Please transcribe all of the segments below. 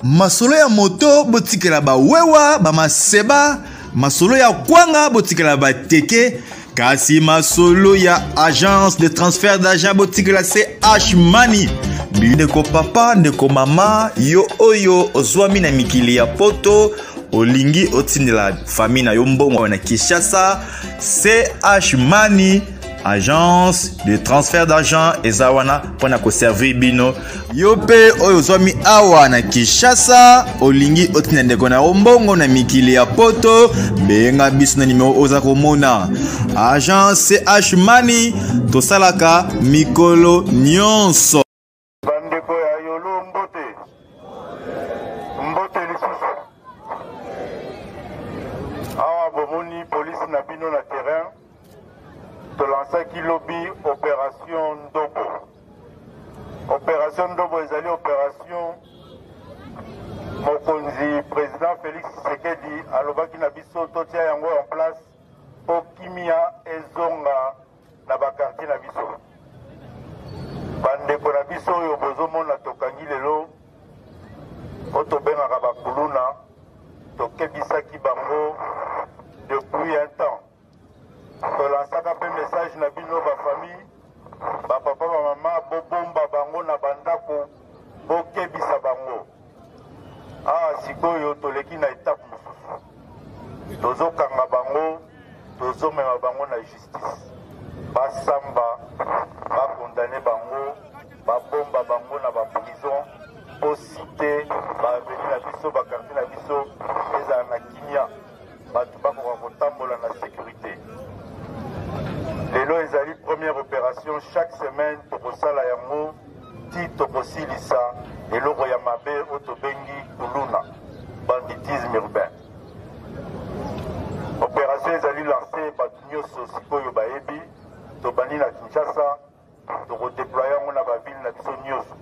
Masolo ya moto botikela bawewa bamaseba, masolo ya kwanga botikela bateke, kasi masolo ya agence de transfert d'argent botikela CH Money. Ndeko papa, ndeko mama, yo oyo ozwami na mikili ya poto, olingi otindela famille na yo mbongo na Kinshasa, CH Money agence de transfert d'argent eza wana mpo na koservir bino. Yo mpe oyo ozwami awa na Kinshasa, olingi otinda ndeko na yo mbongo na mikili ya poto, benga biso na nimero oza komona. Agence CH Money, tosalaka mikolo nyonso. Bandeko ya Yolo, mbote. Mbote lisusu. Awa bomoni police na bino na terrain, tolansaki lobi opération Ndobo. Opération Ndobo ezali opération mokonzi président Félix Tshisekedi alobaki na biso totia yango en place po kimia ezonga na ba quartier na biso. Bandeko na biso oyo bozomona tokangi lelo, oyo tobengaka ba kuluna, tokebisaki bango depuis un temps. Tolansaka mpe message na bino ba famille, ba papa, ba mama, bobomba bango na bandako, bokebisa bango. Awa sikoyo toleki na etape mosusu, tozokanga bango, tozomema bango na justice, basamba, bakondane bango, babomba bango na ba prison po cité, ba avenue na biso, ba quartier na biso ezala na kimia, bato bakoka kotambola na sécurité. Lelo ezali première opération, chaque semaine tokosala yango ti tokosilisa eloko ya mabe oyo tobengi kuluna, banditisme urbain. Opération ezali lancée, bato nyonso sikoyo bayebi, tobandi na Kinshasa, tokodéployer yango na ba ville na biso nyonso,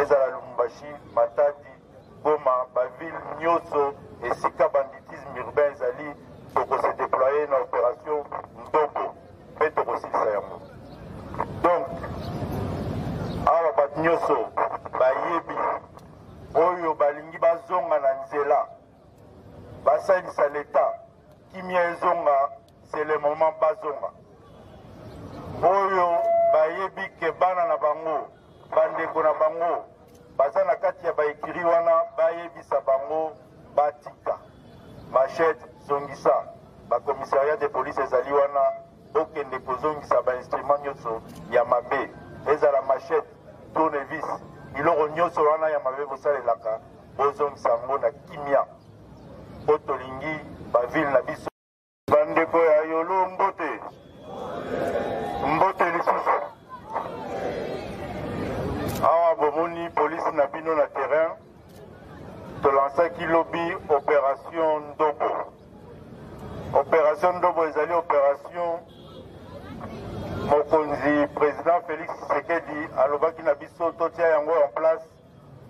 ezala Lubumbashi, Matadi, Goma, ba ville nyonso esika banditisme urbain ezali, tokose déployer na opération Ndobo mpe tokosilisa yango. Donc awa bato nyonso bayebi, oyo balingi bazonga na nzela, basalisa l'État, kimia ezonga, c'est le moment bazonga. Oyo bayebi ke bana na bango, bandeko na bango baza na kati ya ba écurie wana, bayebisa bango batika machette, zongisa. Ba commissariat de police ezali wana, bokende kozongisa ba instrument nyonso ya mabe, ezala machette, tournevis, biloko nyonso wana ya mabe bosalelaka, bozongisa yango na kimia, po tolingi ba ville na biso. Bandeko ya Yolo, mbote. Mbote lisusu. Awa bomoni police na bino na terrain, tolansaki lobi opération Ndobo. Opération Ndobo ezali opération mokonzi président Félix Tshisekedi alobaki na biso totia yango en place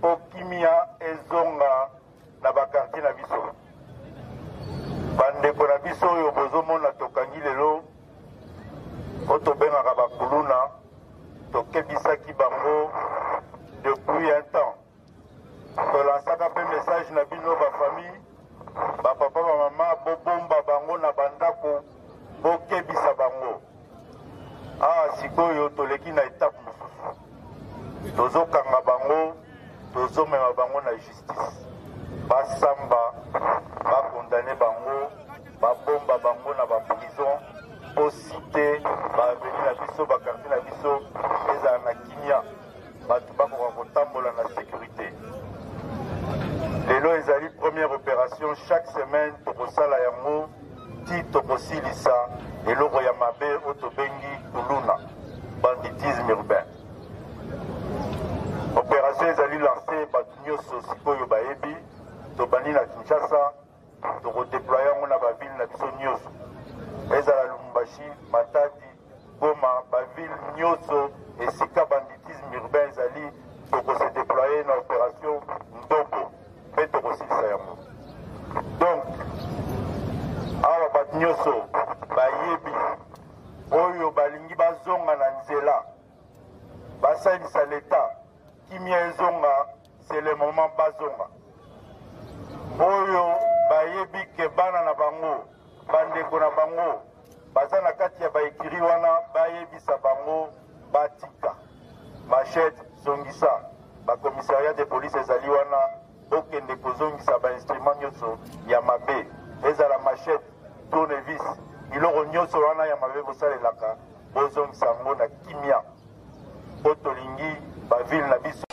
po kimia ezonga na ba quartier na biso. Bandeko na biso oyo bozomona tokangi lelo, oyo tobengaka ba kuluna, tokebisaki bango depuis un temps. Tolansaka mpe message na bino ba famille, ba papa, ba mama, bobomba bango na bandako, bokebisa bango. Awa sikoyo toleki na etape mosusu, tozokanga bango, tozomema bango na justice, basamba, bakondane bango, babomba bango na ba prison po cité, ba avenue na biso, ba quartier na biso ezala na kimia, bato bakoka kotambola na sécurité. Lelo ezali première opération, chaque semaine tokosala yango ti tokosilisa eloko ya mabe oyo tobengi kuluna, banditisme urbain. Opération ezali lancée, bato nyonso sikoyo bayebi, tobandi na Kinshasa, tokodéployer yango na ba ville na biso nyonso, ezala Lubumbashi, Matadi, Goma, ba ville nyonso esika banditisme urbain ezali, tokose déployer na opération Ndobo mpe tokosilisa yango. Donc awa bato nyonso bayebi, oyo balingi bazonga na nzela, basalisa l'État, kimia ezonga, c'est le moment bazonga. Oyo bayebi ke bana na bango, bandeko na bango baza na kati ya ba écurie wana, bayebisa bango batika machette. Zongisa, ba commissariat de police ezali wana, bokende kozongisa ba instrument nyonso ya mabe, ezala machette, tournevis, biloko nyonso wana ya mabe bosalelaka, bozongisa yango na kimia, po tolingi ba ville na biso.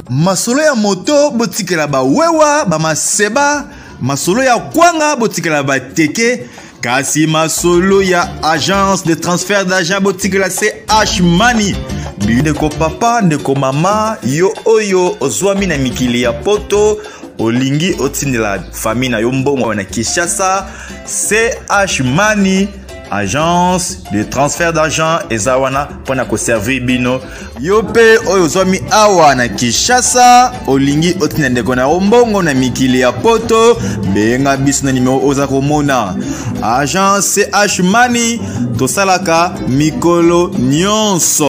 Masolo ya moto botikela bawewa bamaseba, masolo ya kwanga botikela bateke, kasi masolo ya agence de transfert d'argent botikela CH Money. Ndeko papa, ndeko mama, yo oyo ozwami na mikili ya poto, olingi otindela famille na yo mbongo na Kinshasa, CH Money agence de transfert d'argent eza wana mpona koservir bino. Yo mpe oyo ozwami awa na Kinshasa, olingi otinda ndeko na yo mbongo na mikili ya poto, benga biso na nimero oza komona. Agence CH Money, tosalaka mikolo nyonso.